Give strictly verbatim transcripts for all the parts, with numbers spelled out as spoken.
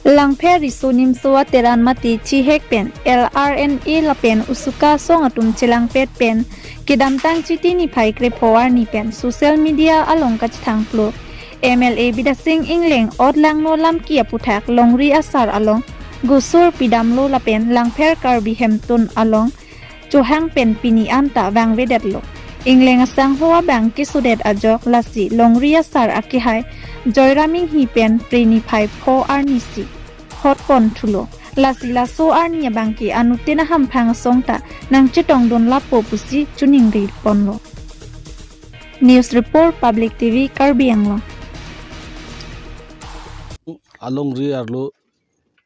Langpher Riso Nimso Ateran mate Chihek pen L R N A lapen USUKA asong atum chelangpet pen kedamtang Chiti niphai krepho arni pen social media along kachethangplo M L A Bidya Sing Engleng otlangno lamki aputhak Longri Asar along gosor pidamlo lapen Langpher Karbi Hemtun along chohang pen pini anta vangvedetlo. Engleng asangho abang kesodet ajok lasi Longri Asar akehai Joyram Inghi pen Phre niphai pho arnisi hot pon thulo. Lasi laso arni abangke anuttin ahamphang asong ta nangchetongdun lapo pusi choningri ponlo. News Report, Public T V, Karbi Anglong. Alongri arlo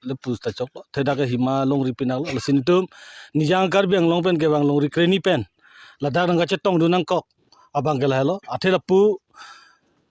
le pusta choklo. Thedak ke hima longri pinaklo. Lasi netum Nijang Karbi Anglong pen kevang longri kreni pen ladak nangkachetongdun nangkok abangke lahelo. Athe lapu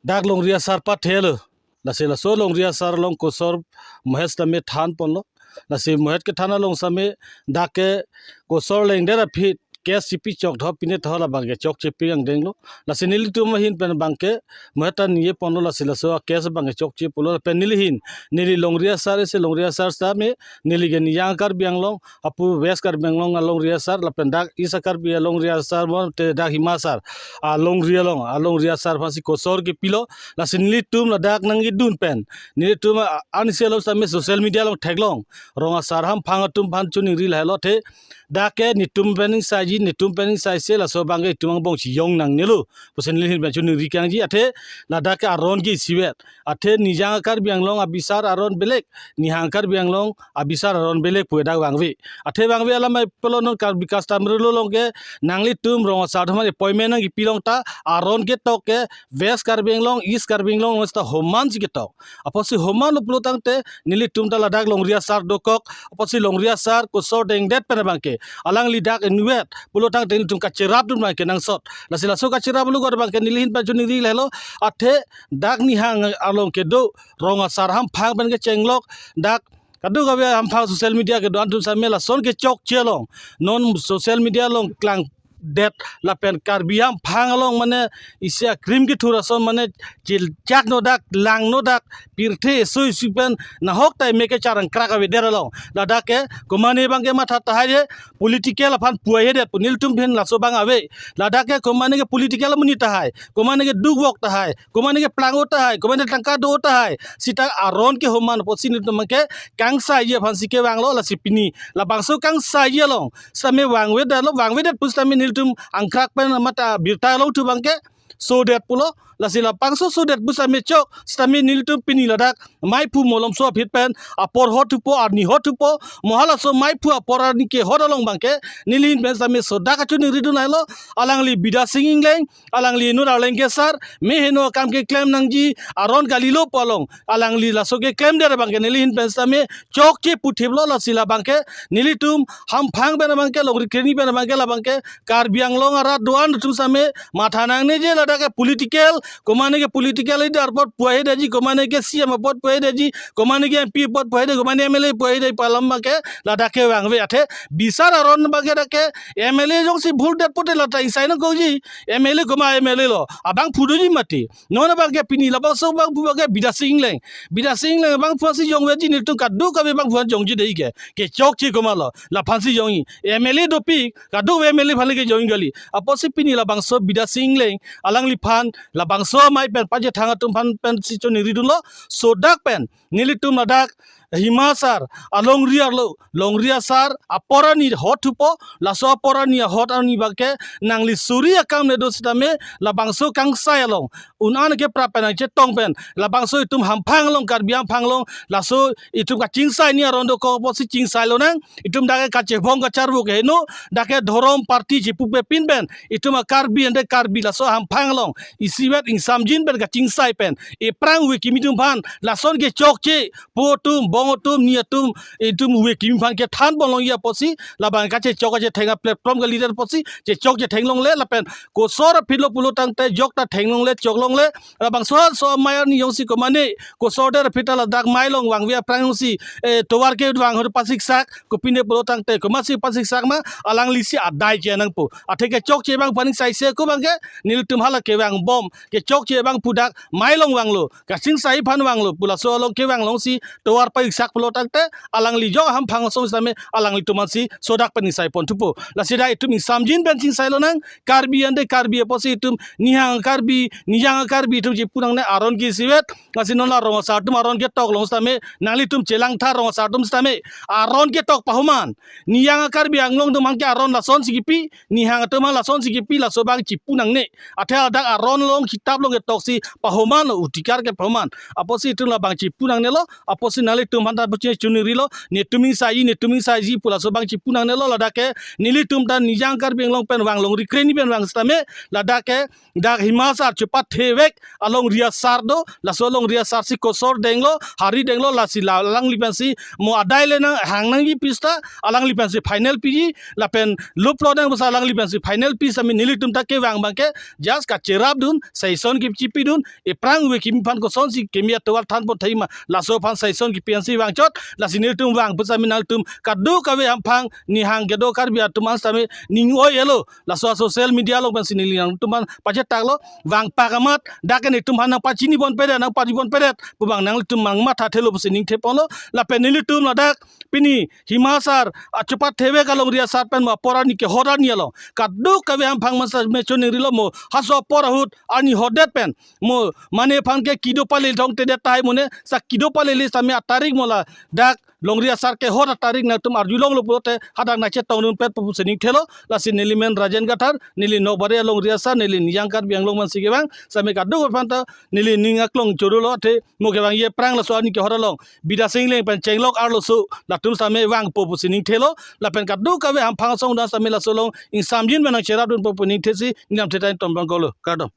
dak Longri Asar pathelo. Lasi laso Longri Asar along kosor mohet sitame than ponlo. Lasi mohet kethan along sitame dak ke kosor lengdet aphi case chipi chok tho pine tho labangke chokche pi angdenglo. Lasi nelitum ahin pen abangke mohet ta niye ponlo, lasi laso a case abangke chokche pulo pen neli ahin, neli Longri Asar isi Longri Asar sitame neli ke Nijang Karbi Anglong apu West Karbi Anglong alongri asar lapen dak East Karbi alongri asar mate dak hima asar alongri along alongri asar aphansi kosor kepilo. Lasi nelitum ladak nangkedun pen nelitum a-, ansi along sitame social media along theklong rong asar hamphang atum aphan choningri lahelo. Athe dak ke netum pen ingsaiji, netum pen ingsaise, laso abangke itum angbong chiyong nangnelo pusi neli ahin pen choningri kangji. Athe ladak ke aron ke isivet. Athe Nijang Karbi Anglong abisar aron belek, Nihang Karbi Anglong abisar aron belek pu dak vangve. Athe vangve alam ai pulo non Karbi customary law along ke nanglitum rong asar atum aphan appointment nangkepilong ta aron ketok ke West Karbi Anglong, East Karbi Anglong along sita homan si ketok. Apotsi homanlo pulo tangte nelitum ta ladak Longri Asar dokok. Apotsi Longri Asar kosor dengdet pen abangke alangli dak inutvet pulo tangte nelitum kacherapdun abangke nangsot. Lasi laso kacherap lo abangke neli ahin pen choningri lahelo. Athe dak Nihang along kedo rong asar hamphang pen kechenglok dak kadokave hamphang social media kedo-an atum sitame lason kechokche along non social media along klangdet lapen Karbi hamphang along mane isi akrim kethur ason mane chilchak no dak, lang no dak, pirthe eso isi pen nahok ta meke charang krak avedet along. Ladak ke komane abangke matha tahai he, political aphan puai hedet pu nelitum ahin laso abang ave. Ladak ke komane ke political amonit tahai, komane ke dukvok tahai, komane ke plang-o tahai, komane tangka do-o tahai. Sita aron ke homan apotsi nelitum ke kangsaiji aphansi kevanglo. Lasi pini labangso kangsaiji along sitame vangvedetlo, vangvedet pu sitame nelitum angkrak pen mate birta along thu abangke sodet pulo. Lasi labangso sodet pu sitame chok sitame nelitum pini ladak maiphu malomso aphi pen apor hot thupo, arni hot thupo, mo halaso maiphu apor arni kehot along abangke neli ahin pen sitame sodak kachoningridun lahelo. Alangli Bidya Sing Engleng, alangli inut arleng kesar, me heno akam keklem nangji aron kalilo pu along alangli laso keklemdet abangke neli ahin pen sitame chokche puthiplo. Lasi labangke nelitum hamphang pen abangke, longri kreni pen abangke, labangke Karbi Anglong arat do-an atum sitame matha nangne je ladak ke political, komane ke political leader apot puai hedeji, komane ke C M apot puai hedeji, komane ke M P apot puai hede, komane M L A puai hede pu alam abangke ladak ke vangve. Athe bisar aron abangke dak ke M L A jongsi bhuldet pute lata ingsai nangkokji, M L A koma M L A lo, abangphu doji mati. Non abangke pini labangso abangphu abangke Bidya Sing Engleng. Bidya Sing Engleng abangphu si jongveji, nelitum kadokave abangphu an jongji dei ke. Kechokche komatlo, laphansi jongji. M L A dopik, kadokave M L A aphan le kejongji kali. Apotsi pini labangso Bidya Sing Engleng alangliphan labangso amei pen pachethang atum aphan pensi choningridunlo. Sodak pen nelitum ladak hima asar alongri arlo, Longri Asar apor arni hot thupo, laso apor arni ahot arni abangke nangli suri akam le do sitame labangso kangsai along un-an keprap pen nangchetong pen labangso itum hamphang along, Karbi hamphang along laso itum kachingsai ni aron dokok apotsi chingsai lonang. Itum dak ke kachevong kacharvo ke heno, dak ke dhorom party chepupepin pen itum a-Karbi ante Karbi laso hamphang along isivet ingsamjin pen kachingsai pen ephrang ove kimi atum aphan lason kechokche po atum, bong atum, ni atum, itum ove kimi aphan kethan pon longji apotsi labang kachechok kachetheng a-platform kalidet apotsi chechok chetheng longle lapen kosor aphi lo pulo tangte jok ta theng longle, chok longle. Labangso halaso amei arni jongsi komane kosor der aphi ta ladak mei along vangve aphrang jongsi, eh, tovar kevang ahut pasiksak, kopine pulo tangte komatsi pasiksak ma, alanglisi adai che nangpo. Athe kechokche abangphu an ingsaise ko abangke nelitum hala kevang bom, kechokche abangphu dak mei along vanglo, kachingsai aphan vanglo pu laso along kevang alongsi tovar pa sak pulo tangte alangli jok ahamphang asong sitame alanglitum aphansi sodak pen ingsai pon thupo. Lasi dak itum ingsamjin pen ingsai lonang, Karbi ante Karbi apotsi itum Nihang Karbi, Nijang Karbi itum chipu nangne, aron ke isivet. Lasi non la rong asar atum aron ketok along sitame, nanglitum chelangtha rong asar atum sitame, aron ketok pahoman. Nijang Karbi Anglong atum aphanke aron lasonsi kipi, Nihang atum aphan lasonsi kipi, laso abang chipu nangne. Athe ladak aron along, kitap along ketoksi pahoman lo, odhikar ke pahoman. Apotsi itum labang chipu nangnelo, apotsi nanglitum aphan ta buchi chuningrilo, netum ingsaiji, netum ingsaiji pu laso abang chipu nangnelo, ladak ke nelitum ta Nijang Karbi Anglong pen vang, longri kreni pen vang sitame, ladak ke dak Hima Asar chepathe vek alongri asar do, laso alongri asarsi kosor denglo, hari denglo, lasi la alangli pensi mo adai le nanghang nangji pu sita, alangli pensi final piji, lapen luplo nang basa alangli pensi final pi sitame nelitum ta kevang abangke just kacherapdun, suggestion kipi chipidun, ephrang ove kimi aphan kosonsi kimi atovar thanpon thaima, laso aphan suggestion kipi ansi vangchot, lasi nelitum vang pu sitame nangtum kadokave ahamphang Nihang kedo Karbi atum an sitame ning oi-elo, laso social media along pensi neli nangtum aphan pachetaklo, vangpak amat dak ke netum aphan nangpachini ponpedet, nangpari ponpedet pu abang nangtum nangmathathelo pusi ningtheponlo. Lapen nelitum ladak pini Hima Asar chepathe vek alongri asar pen mo apor arni kehot arni along kadokave ahamphang aphan sitame chuningrilo, mo halaso apor ahut arni hotdet pen mo mane aphanke kedo palele thongtedet tahai, mane sa kedo palele sitame atarik mo ladak longri asar kehot atarik nangtum arjulonglo pulote hadak nangchetongdunpet pusi ningthelo. Lasi neli men Rajen Kathar, neli Nokbari alongri asar, neli Nijang Karbi Anglong aphansi kevang, sitame kadokave aphan ta neli ning aklong chorolo, athe mo kevangji aphrang laso arni kehot along Bidya Sing Engleng pen Chenglok Arloso latum sitame vangpo pusi ningthelo, lapen kadokave ahamphang asong atum sitame laso along ingsamjin pen nangcherapdunpo pu ningthesi neli lamthe ta ingtombang kolo, kardom.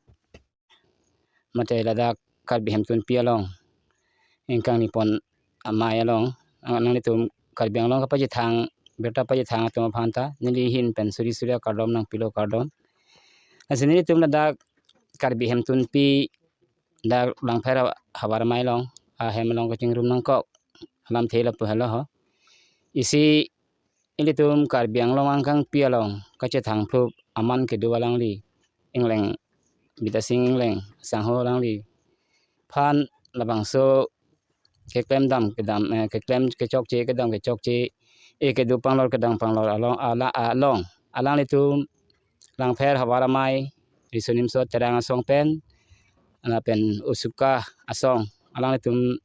Mate ladak Karbi Hemtunpi along, ingkang nipon amei along, ang nanglitum Karbi Anglong kapachethang, birta pachethang atum aphan ta neli ahin pen suri suri akardom nangpilo, kardom. Lasi nelitum ladak Karbi Hemtunpi, dak Langpher ha-, havar amei along, ahem along kachingrum nangkok alamthe lapu helo ho. Isi ilitum Karbi Anglong angkangpi along kachethangphlup aman kedo alangli, Engleng, Bidya Sing Engleng, sangho alangliphan labangso keklemdam kedam, eh, keklem kechokche, kedam kechokche, eh, kedo panglor kedang panglor along, ala-, along alanglitum Langpher havar amei, Riso Nimso Terang asong pen, lapen Usuka asong, alanglitum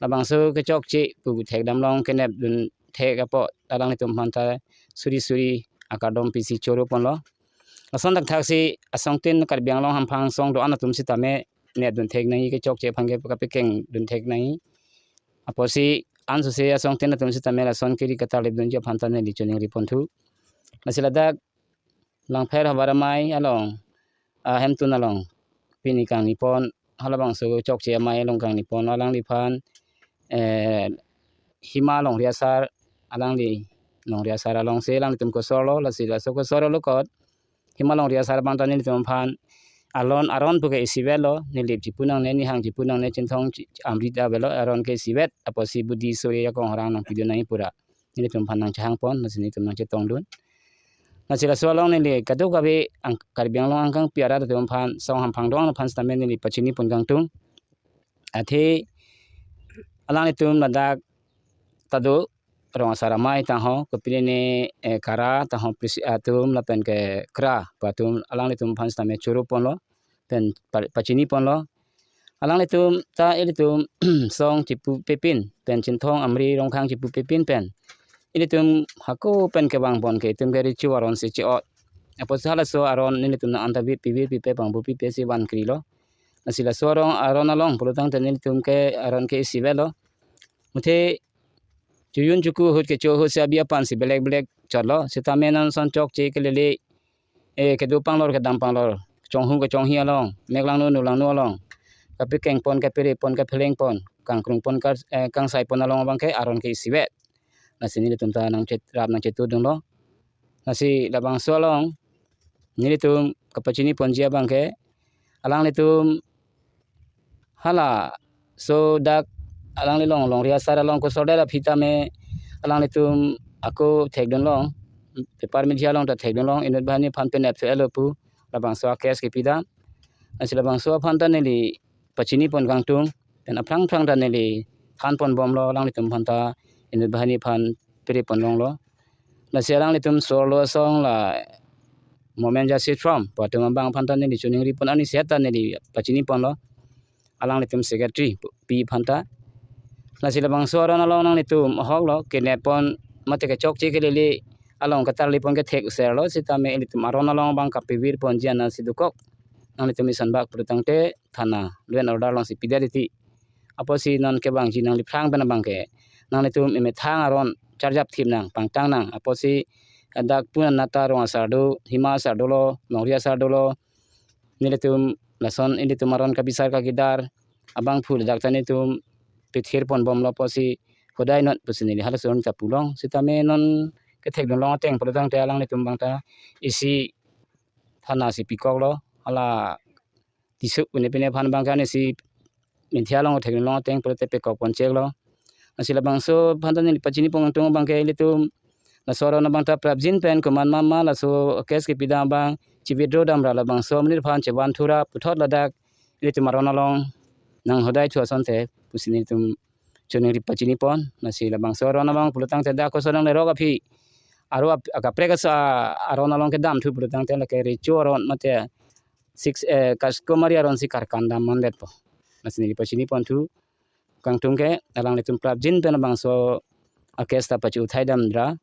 labangso kechokche pu thekdam along kenepdun thek apot alanglitum aphan ta suri suri akardom pisi choro ponlo. Lason thakthaksi asongtin Karbi Anglong hamphang asong do-an atum sitame nepdun thek nangji, kechokche aphan ke kapekengdun thek nangji. Apotsi ansose asongtin atum sitame lason kiri katalipdunji aphan ta neli choningri ponthu. Lasi ladak Langpher havar amei along, ah, Hemtun along pini kangnipon, halabangso chokche amei along kangnipon alangliphan, eh, Hima longri asar, alangli longri asar alongsi alanglitum kosorlo, lasi laso kosorlo kot Hima longri asar abang ta nelitum aphan alon aron puke isivetlo, Nilip chipu nangne, Nihang chipu nangne, Chinthong chi-, amrit avelo, aron ke isivet, apotsi budi suri akong harang nangpidun nangji pura nelitum aphan nangchehangpon, lasi nelitum nangchetongdun. Lasi laso along neli kadokave ang-, Karbi Anglong angkangpi arat atum aphan, song hamphang do-an aphan sitame neli pachinipon kangtung. Athe alanglitum ladak ta do rong asar amei tangho, kopine ne, eh, Kara tangho, Prisi atum lapen ke Kra pu atum alanglitum aphan sitame choro ponlo, pen pa-, pachini ponlo. Alanglitum ta ilitum song chipu pepin, pen Chinthong Amri Rongkhang chipu pepin pen ilitum hako pen kevang pon ke itum ke recho aron si che-ot. Apotsi halaso aron nelitum nang anta vi pivi pipe pangbu pipe si van krilo. Lasi laso arong aron along pulotangte nelitum ke aron ke isivetlo. Muthe chojun choku ahut kecho ahut si abi apan si belek belek chotlo. Sitame non son chokche kelele, eh, kedo panglor kedam panglor, chonghu kechonghi along, meklangno nulangno along, kapekengpon, kaperepon, kaphelengpon, kangkrungpon, ka, eh, kangsaipon along abang ke aron ke isivet. Lasi nelitum ta nangcherap nangchetudunlo. Lasi labangso along nelitum kapachiniponji abang ke alanglitum halaso dak alangli long longri asar along kosordet aphi tame alanglitum ako thekdunlong, paper media along ta thekdunlong, inut banghini aphan penep thu elo pu labangso a-case kepidam. Lasi labangso aphan ta neli pachinipon kangtung, pen aphrang aphrang ta neli thanpon bomlo, alanglitum aphanta inut banghini aphan piri pon longlo. Lasi alanglitum so-arlo asong la Momen Jasit From pu atum abang aphanta neli choningri pon, arnisi ta neli pachini ponlo, alanglitum secretary pi aphanta. Lasi labangso aron along nanglitum ahoklo, kenep pon mate kechokche kelele along katarli pon kethek serlo, sitame ilitum aron along abang kapivir ponji anatsi dokok. Nanglitum ison bak pulotangte thana law and order alongsi pidet titi. Apotsi non kevangji nangliphrang pen abangke nanglitum emethang aron charjap thip nang, pangtang nang. Apotsi dak pun anat ta Rong asar do, Hima asar dolo, Longri asar dolo, nelitum lason ilitum aron kabisar kagidar abangphu ladak ta nelitum pithir pon bomlo apotsi hodai non pusi neli halason ta pulong. Sitame non kethekdun long ateng pulotangte alanglitum abangta isi thanasi pikoklo, hala tisuk pine pine aphan abangke arnisi Media along thekdun long ateng pulote pekok pon cheklo. Lasi labangso aphanta neli pachini pon atum abangke ilitum laso aron abangta prapjin pen komat mama laso case kepidam abang chi-withdraw damra labangso amonit aphan chevan thura puthot ladak ilitum aron along nang hodai thu asonte pusi nelitum choningri pachini pon. Lasi labangso aron abang pulotangte dak koson nang lerok aphi aro ap-, akaprek aso a-, aron along kedam thu pulotangte lake recho aron mate six, eh, customary aronsi karkan dam mandetpo. Lasi neli pachini pon thu kangtung ke alanglitum prapjin pen labangso a-case ta pachu uthai damra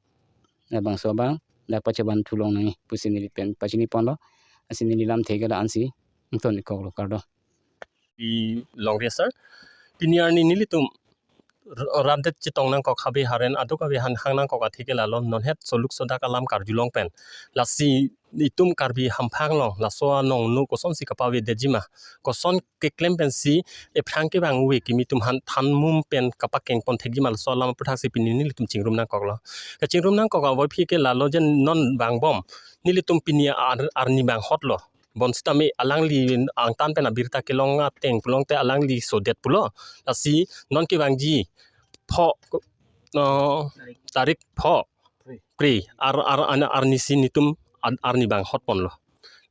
labangso abang dak pachevan thu long nangji pusi neli pen pachini ponlo. Lasi neli lamthe ke la-ansi ington ikoklo, kardom. I Longri asar. Pini arni nelitum r-, rat det chetong nangkok, habe haren aduk habe han hang nangkok athe ke lalo, non het soluk sodak alam karjulong pen. Lasi itum Karbi hamphang along laso anong nu kosonsi kapavedetji ma, koson keklem pensi ephrang kevang ave kimi atum aphan thanmum pen kapakeng pon thekji ma, laso alam aputhaksi pini nelitum chingrum nangkoklo. Kachingrum nangkok avo aphi ke lalo, je non vangbom nelitum pini ar-, arni vanghotlo. Bonsitame alangli angtan pen abirta kelong ateng pulote alangli sodet pulo. Lasi non kevangji pho, no, tarik pho, pri, ar, ar, ar, arnisi nelitum ar-, arni vanghot ponlo.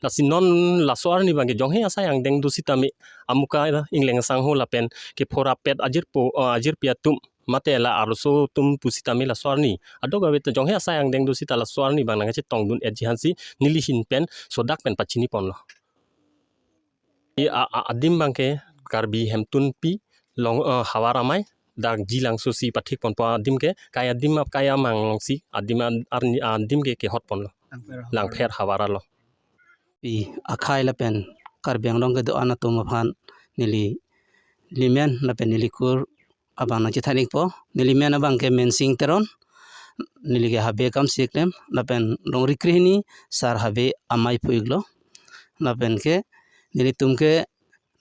Lasi non laso arni abangke jonghe asai angdeng do sitame amuka ingleng asangho lapen kephor apet ajirpo, eh, ajirpi atum mate la arloso atum pusitame laso arni aduk ave ta jonghe asai angdeng do sita laso arni abang nangkachetongdun-etji aphansi neli ahin pen sodak pen pachini ponlo. I a, a, adim abangke Karbi Hemtunpi Long, eh, Havar Amei, dak Jilangso si pathik ponpo adim ke, kai adim ap kai amang alongsi adim a-, arni adim ke kehot ponlo. Langpher Havar. Langpher Havar along. I akhai lapen Karbi Anglong kedo-an atum aphan neli limen lapen neli kur abang nangchethan ikpo. Neli men abangke Mensing Teron, neli ke habe kam si klem, lapen Longri Krehini sar habe amei pu iklo. Lapen ke nelitum ke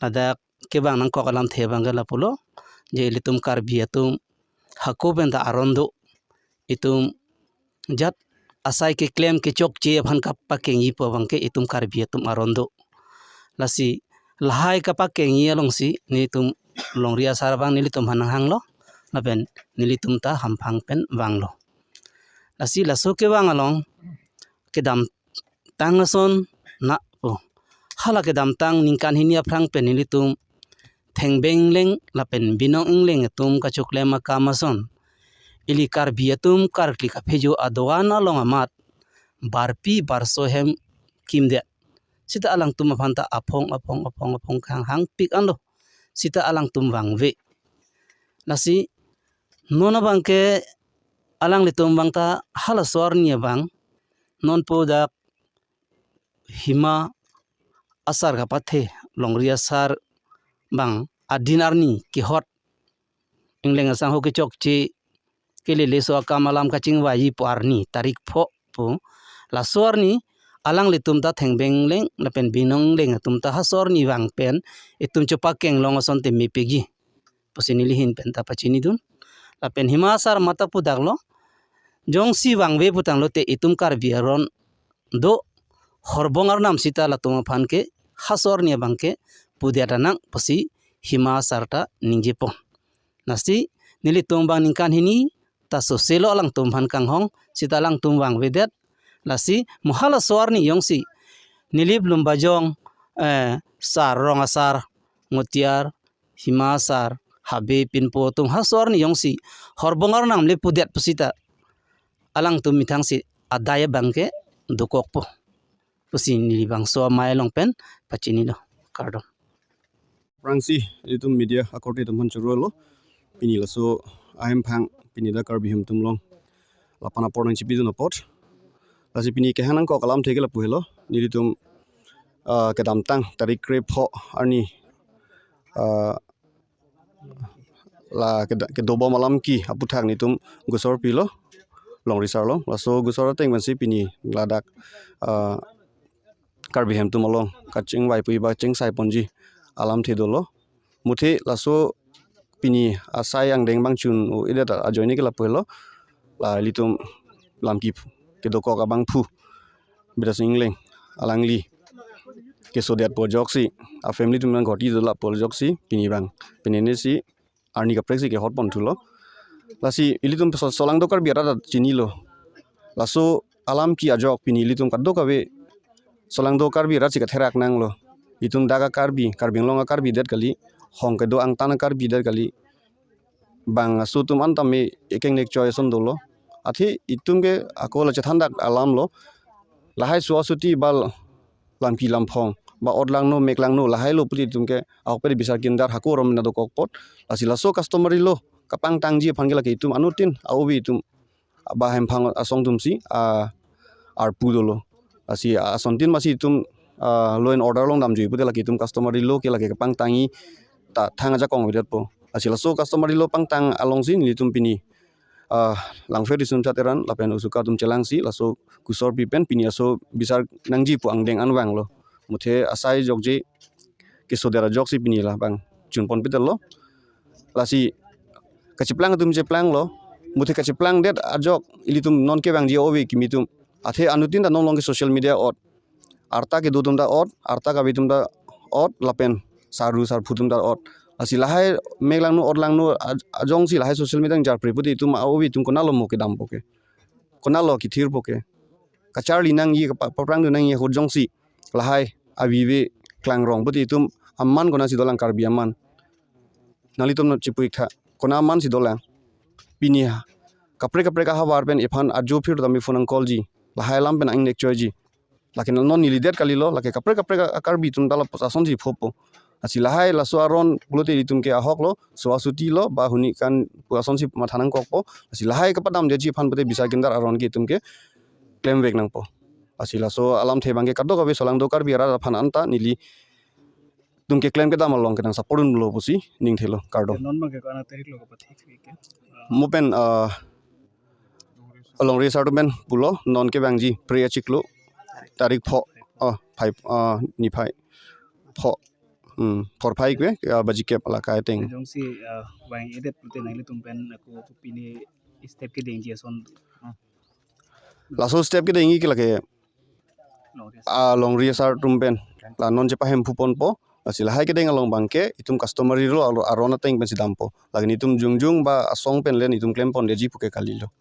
ladak kevang nangkok alamthe abangke lapulo, je ilitum Karbi atum hako pen ta aron do, itum jat asai keklem kechokche aphan kapakengji pu abangke itum Karbi atum aron do. Lasi lahai kapakengji alongsi nelitum Longri asar abang nelitum aphan nanghanglo, lapen nelitum ta hamphang pen vanglo. Lasi laso kevang along kedamtang ason na pu. Hala kedamtang ningkan hini aphrang pen nelitum Thengbeng Ingleng lapen Binong Ingleng atum kachoklem akam ason, ili Karbi atum karkli kaphejo adoan along amat barpi barso hem kimdet. Sita alangtum aphanta aphong aphong aphong aphong kehang hangpik anlo. Sita alangtum vangve. Lasi non abangke alanglitum abangta halaso arni abang, nonpu dak Hima asar kapathe, Longri asar abang adin arni kehot, ingleng asangho kechokche, kelele so akam alam kachingvaipo arni tarik pho pu. Laso arni alanglitum ta Thengbeng Ingleng lapen Binong Ingleng atum ta halaso arni vang pen itum chepakeng long asonte mepikji pusi neli ahin pen ta pachinidun. Lapen Hima asar mata pudaklo, jongsi vangve putanglote itum Karbi aron do, horbong arnam sita latum aphan ke halaso arni abangke pudet anang pusi Hima asar ta ningjepo. Lasi nelitum abang ningkan hini ta soselo alangtum aphan kanghong, sita alangtum vangvedet. Lasi mo halaso arni jongsi Nilip Lumbajong, eh, sar, Rong asar, Ngutiar, Hima asar, Habe pinpo atum ha so arni jongsi horbong arnam le pudet pusita alangtum methang si adai abang ke dokokpo pusi neli bangso amei along pen pachinilo. Kardom. Aphrangsi ilitum media akorte atum aphan choro lo. Pini laso ahemphang pini dak Karbi ahem atum along lapu-an apor nangchipidun apot. Lasi pini kehang nangkok alamthe ke lapu helo. Nelitum, ah, kedamtang tarik krepho arni, ah, la keda-, kedobom alam ke aputhak nelitum gusor pilo, longri asar along. Laso gusor ateng pensi pini ladak, ah, Karbi ahem atum along kachingvai pu iba chingsai ponji alamthe dolo. Muthe laso pini asai angdeng abang chun-o-edet ajoine ke lapu helo. La ilitum lamki kedokok abangphu Bidya Sing Engleng alangli kesodetpo ajoksi, a family atum nang ghoti dola pu ajoksi pini abang penene si arni kaprek si kehot ponthulo. Lasi ilitum so-, solangdo Karbi arat ta chinilo. Laso alam ke ajok pini ilitum kadokave solangdo Karbi arat si katherak nanglo. Itum dak a-Karbi, Karbi Anglong a-Karbi det kali, hong kedo angtan a-Karbi det kali. Bang aso atum an tame ekeng nekchoi ason dolo. Athe itum ke ako la chethan dak alam lo. Lahai suasuti ba lampi lamphong ba ot langno mek langno lahai lo puti itum ke ahok pede bisar kindar hako aron mena dokok apot. Lasi laso customary law kapangtangji aphan ke lake itum anuttin a-ove atum ba hemphang asong atum si, ah, arpu dolo. Lasi asontin masi itum, ah, law and order along damjui pute lake itum customary law ke lake kapangtangji ta thang ajakong avedetpo. Lasi laso customary law pangtang alongsi nelitum pini, ah, Langpher Riso Nimso Chat Teron lapen Usuka atum chelangsi laso gusor pi pen pini aso bisar nangji pu angdeng an vanglo. Muthe asai jokje kesodet ajoksi pini labang chun ponpitelo. Lasi kacheplang atum cheplanglo. Muthe kacheplangdet ajok ilitum non kevangji ove kimi atum. Athe anuttin ta non along ke social media ot. Arta kedo atum ta ot, arta kave atum ta ot, lapen sarju sarpo atum ta ot. Lasi lahai mek langno ot langno aj-, ajongsi lahai social media nangjarpre pute itum a-ove atum konatlo mo kedampo ke. Konatlo kethirpo ke. Kacharli nangji kapa-, paprangdun nangji ahut jongsi lahai avive klangrong pute itum aman konatsi dolang Karbi aman. Nanglitum nang chipu-ik tha. Kona aman si dolang. Pini ha kaprek kaprek ahavar pen iphan ajo phir tame phone nang call ji. Lahai alam pen ang nekchoiji. Lake non nelidet kalilo, lake kaprek kaprek a-Karbi atum ta lapuson si phopo. Lasi lahai laso aron pulote itum ke ahok lo, suasuti lo, ba huni kan pu asonsi matha nangkokpo. Lasi lahai kapadamdetji aphan pute bisar kindar aron ke itum ke klemvek nangpo. Lasi laso alamthe abang ke kadokave solangdo Karbi arat aphan anta nelitum keklem kedam along ke nang support dunlo pusi ningthelo. Kardom. Non abang ke ko-an tarik lo kapathik ke? Mo pen, ah, alongri asar atum pen pulo non kevangji Phre achiklo tarik pho, ah, phai, ah, niphai pho, hmm, phorphai kve, ah, baji kep along ke ateng. Jongsi, ah, vang-edet pute nanglitum pen ako pini step kedengji ason. Laso step kedengji ke lake, ah, longri asar atum pen la non chepahemphu ponpo. Lasi lahai kedeng along abang ke itum customary law alo aron ateng pensi dampo. Lake itum jongjong ba asong pen le itum klem pondetji pu ke kalilo.